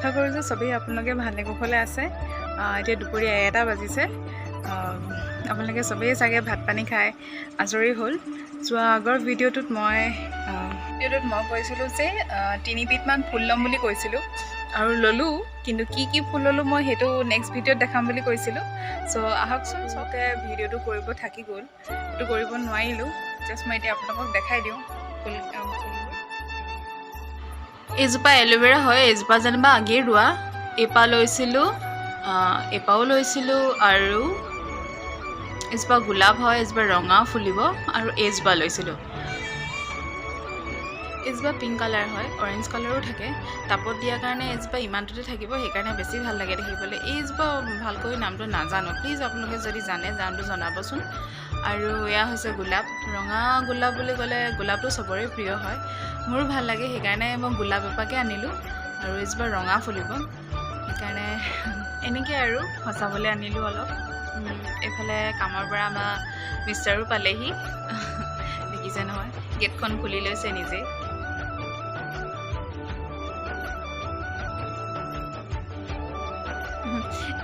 আশা কৰোঁ যে চবেই আপোনালোকে ভালে কুশলে আছে। এতিয়া দুপৰীয়া 1টা বাজিছে। আপোনালোকে চবেই চাগে ভাত পানী খাই আজৰি হ'ল। যোৱা আগৰ ভিডিঅ'টোত মই কৈছিলোঁ যে 3 বিধমান ফুল ল'ম বুলি কৈছিলোঁ আৰু ল'লোঁ, কিন্তু কি কি ফুল ল'লোঁ মই সেইটো নেক্সট ভিডিঅ'ত দেখাম বুলি কৈছিলোঁ। চ' আহকচোন, চবকে ভিডিঅ'টো কৰিব থাকি গ'ল, সেইটো কৰিব নোৱাৰিলোঁ। জাষ্ট মই এতিয়া আপোনালোকক দেখাই দিওঁ ফুলবোৰ। এইজোপা এল'ভেৰা হয়। এইজোপা যেনিবা আগেয়ে ৰোৱা। এইপা লৈছিলোঁ, এইপাও লৈছিলোঁ। আৰু এজোপা গোলাপ হয়, এজোপা ৰঙা ফুলিব। আৰু এইজোপা লৈছিলোঁ। এইজোপা পিংক কালাৰ হয়, অৰেঞ্জ কালাৰো থাকে। টাবত দিয়াৰ কাৰণে এজোপা ইমানটোতে থাকিব, সেইকাৰণে বেছি ভাল লাগে দেখিবলৈ। এইজোপা ভালকৈ নামটো নাজানো, প্লিজ আপোনালোকে যদি জানে নামটো জনাবচোন। আৰু এয়া হৈছে গোলাপ। ৰঙা গোলাপ বুলি ক'লে গোলাপটো চবৰে প্ৰিয় হয়, মোৰো ভাল লাগে, সেইকাৰণে মই গোলাপ এপাকে আনিলোঁ। আৰু এইজোপা ৰঙা ফুলিব, সেইকাৰণে এনেকৈ আৰু সজাবলৈ আনিলোঁ অলপ। এইফালে কামৰ পৰা আমাৰ মিষ্টাৰো পালেহি, দেখিছে নহয়, গেটখন খুলি লৈছে নিজে।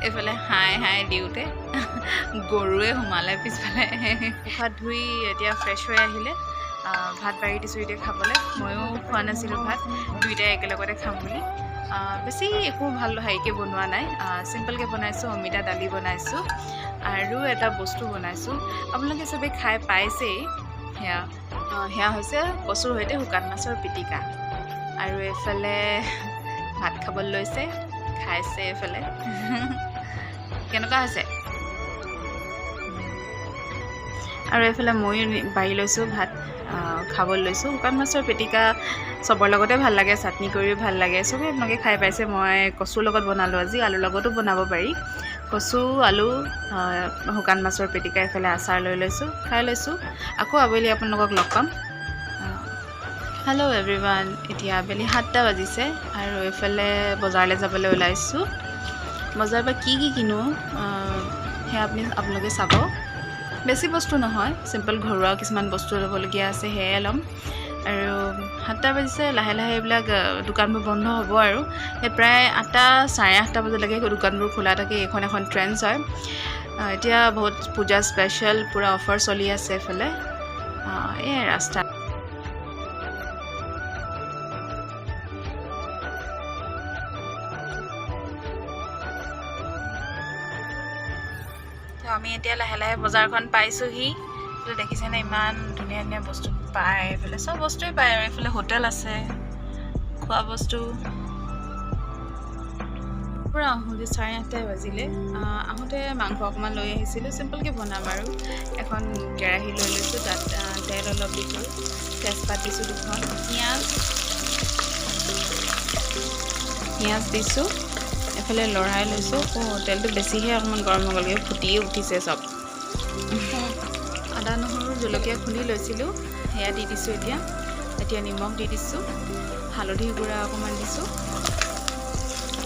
এইফালে হাই হাই দিওঁতে গৰুৱে সোমালে পিছফালে। মুখ ধুই এতিয়া ফ্ৰেছ হৈ আহিলে। ভাত বাঢ়ি দিছোঁ এতিয়া খাবলৈ। ময়ো খোৱা নাছিলোঁ ভাত, দুইটাই একেলগতে খাম বুলি। বেছি একো ভাল হেৰিকৈ বনোৱা নাই, চিম্পলকৈ বনাইছোঁ। অমিতা দালি বনাইছোঁ আৰু এটা বস্তু বনাইছোঁ, আপোনালোকে চবেই খাই পাইছেই। সেয়া হৈছে কচুৰ সৈতে শুকান মাছৰ পিটিকা। আৰু এইফালে ভাত খাবলৈ লৈছে, খাইছে। এইফালে কেনেকুৱা হৈছে? আৰু এইফালে ময়ো বাঢ়ি লৈছোঁ, ভাত খাবলৈ লৈছোঁ। শুকান মাছৰ পিটিকা চবৰ লগতে ভাল লাগে, চাটনি কৰিও ভাল লাগে। চবেই আপোনালোকে খাই পাইছে। মই কচুৰ লগত বনালোঁ আজি, আলুৰ লগতো বনাব পাৰি। কচু আলু শুকান মাছৰ পিটিকা, এইফালে আচাৰ লৈ লৈছোঁ, খাই লৈছোঁ। আকৌ আবেলি আপোনালোকক লগ পাম। হেল্ল' এভৰিৱান, এতিয়া আবেলি 7টা বাজিছে আৰু এইফালে বজাৰলৈ যাবলৈ ওলাইছোঁ। বজাৰৰ পৰা কি কি কিনো সেয়া আপোনালোকে চাব। বেছি বস্তু নহয়, চিম্পল ঘৰুৱা কিছুমান বস্তু ল'বলগীয়া আছে, সেয়াই ল'ম। আৰু 7টা বাজিছে, লাহে লাহে এইবিলাক দোকানবোৰ বন্ধ হ'ব। আৰু এই প্ৰায় 8টা 8:30 বজালৈকে দোকানবোৰ খোলা থাকে। এইখন এখন ট্ৰেণ্ডছ হয়। এতিয়া বহুত পূজা স্পেচিয়েল পূৰা অফাৰ চলি আছে এইফালে। এয়াই ৰাস্তা। তো আমি এতিয়া লাহে লাহে বজাৰখন পাইছোঁহি। এইফালে দেখিছেনে, ইমান ধুনীয়া ধুনীয়া বস্তু পায়। এইফালে চব বস্তুৱেই পায়। আৰু এইফালে হোটেল আছে, খোৱা বস্তু। পৰা আহোঁতে 8:30টাই বাজিলে। আহোঁতে মাংস অকণমান লৈ আহিছিলোঁ, চিম্পলকৈ বনাম। আৰু এখন কেৰাহী লৈ লৈছোঁ, তাত তেল অলপ দিছোঁ, তেজপাত দিছোঁ দুখন, পিঁয়াজ পিঁয়াজ দিছোঁ। এফালে লৰাই লৈছোঁ। অঁ, তেলটো বেছিহে অকণমান গৰম হৈ গ'লগৈ, ফুটিয়ে উঠিছে চব। আদা নহৰু জলকীয়া খুন্দি লৈছিলোঁ, সেয়া দি দিছোঁ এতিয়া। এতিয়া নিমখ দি দিছোঁ, হালধি গুড়া অকণমান দিছোঁ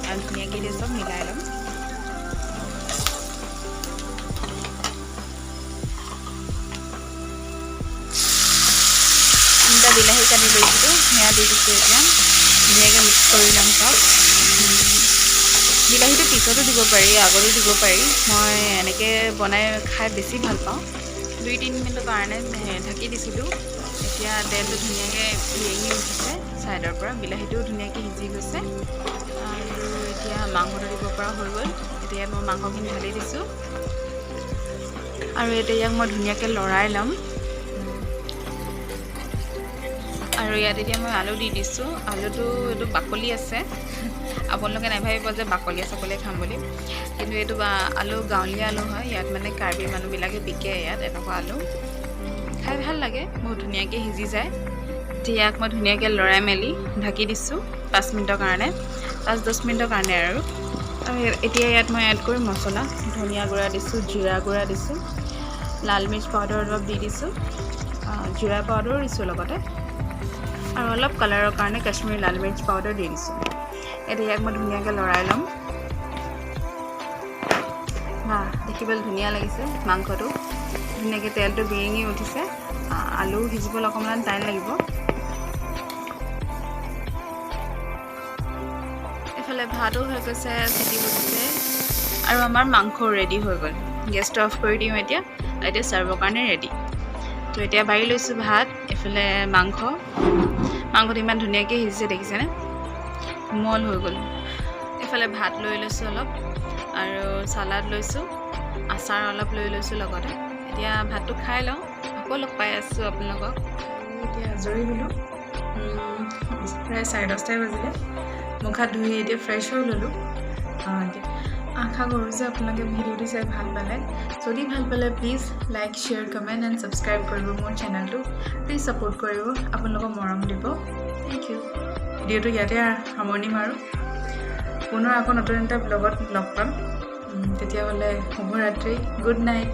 আৰু ধুনীয়াকৈ এতিয়া চব মিলাই ল'ম। তিনিটা বিলাহী কাটি লৈছিলোঁ, সেয়া দি দিছোঁ। এতিয়া ধুনীয়াকৈ মিক্স কৰি ল'ম চব। বিলাহীটো পিছতো দিব পাৰি, আগতো দিব পাৰি। মই এনেকৈ বনাই খাই বেছি ভাল পাওঁ। 2-3 মিনিটৰ কাৰণে ঢাকি দিছিলোঁ। এতিয়া তেলটো ধুনীয়াকৈ বিৰিঙি উঠিছে ছাইডৰ পৰা, বিলাহীটোও ধুনীয়াকৈ সিজি গৈছে। আৰু এতিয়া মাংসটো দিব পৰা হৈ গ'ল। এতিয়া মই মাংসখিনি ঢালি দিছোঁ আৰু এতিয়া ইয়াক মই ধুনীয়াকৈ লৰাই ল'ম। আৰু ইয়াত এতিয়া মই আলু দি দিছোঁ। আলুটো এইটো বাকলি আছে, আপোনালোকে নাভাবিব যে বাকলিয়ে চাকলিয়ে খাম বুলি, কিন্তু এইটো আলু গাঁৱলীয়া আলু হয়। ইয়াত মানে কাৰ্বি মানুহবিলাকে বিকে ইয়াত এনেকুৱা আলু। খাই ভাল লাগে, বহুত ধুনীয়াকৈ সিজি যায়। এতিয়া ইয়াক মই ধুনীয়াকৈ লৰাই মেলি ঢাকি দিছোঁ 5 মিনিটৰ কাৰণে, 5-10 মিনিটৰ কাৰণে। আৰু এতিয়া ইয়াত মই এড কৰিম মছলা। ধনিয়া গুড়া দিছোঁ, জিৰা গুড়া দিছোঁ, লাল মিৰ্চ পাউডাৰ অলপ দি দিছোঁ, জিৰা পাউডাৰো দিছোঁ লগতে, আৰু অলপ কালাৰৰ কাৰণে কাশ্মীৰী লাল মিৰ্চ পাউডাৰ দি দিছোঁ। এতিয়া ইয়াক মই ধুনীয়াকৈ লৰাই ল'ম। বাহ, দেখিবলৈ ধুনীয়া লাগিছে মাংসটো, ধুনীয়াকৈ তেলটো বিৰিঙি উঠিছে। আলু সিজিবলৈ অকণমান টাইম লাগিব। এইফালে ভাতো হৈ গৈছে, চিটি বজিছে আৰু আমাৰ মাংসও ৰেডি হৈ গ'ল। গেছটো অফ কৰি দিওঁ এতিয়া। এতিয়া চাৰ্ভৰ কাৰণে ৰেডি। তো এতিয়া বাঢ়ি লৈছোঁ ভাত, এইফালে মাংস। মাংসটো ইমান ধুনীয়াকৈ সিজিছে, দেখিছেনে? কোমল হৈ গ'ল। এইফালে ভাত লৈ লৈছোঁ অলপ আৰু চালাড লৈছোঁ, আচাৰ অলপ লৈ লৈছোঁ লগতে। এতিয়া ভাতটো খাই লওঁ, আকৌ লগ পাই আছোঁ আপোনালোকক। এতিয়া আজৰি হ'লোঁ। প্ৰায় 10:30ই বাজিলে। মুখ হাত ধুই এতিয়া ফ্ৰেছ হৈ ল'লোঁ। এতিয়া আশা কৰোঁ যে আপোনালোকে ভিডিঅ'টো চাই ভাল পালে। যদি ভাল পালে, please like, share, comment and subscribe কৰিব মোৰ চেনেলটো। প্লিজ ছাপোৰ্ট কৰিব, আপোনালোকৰ মৰম দিব। Thank you. ভিডিঅ'টো ইয়াতে সামৰণি মাৰোঁ। পুনৰ আকৌ নতুন এটা ব্লগত লগ পাম। তেতিয়াহ'লে শুভৰাত্ৰি, গুড নাইট।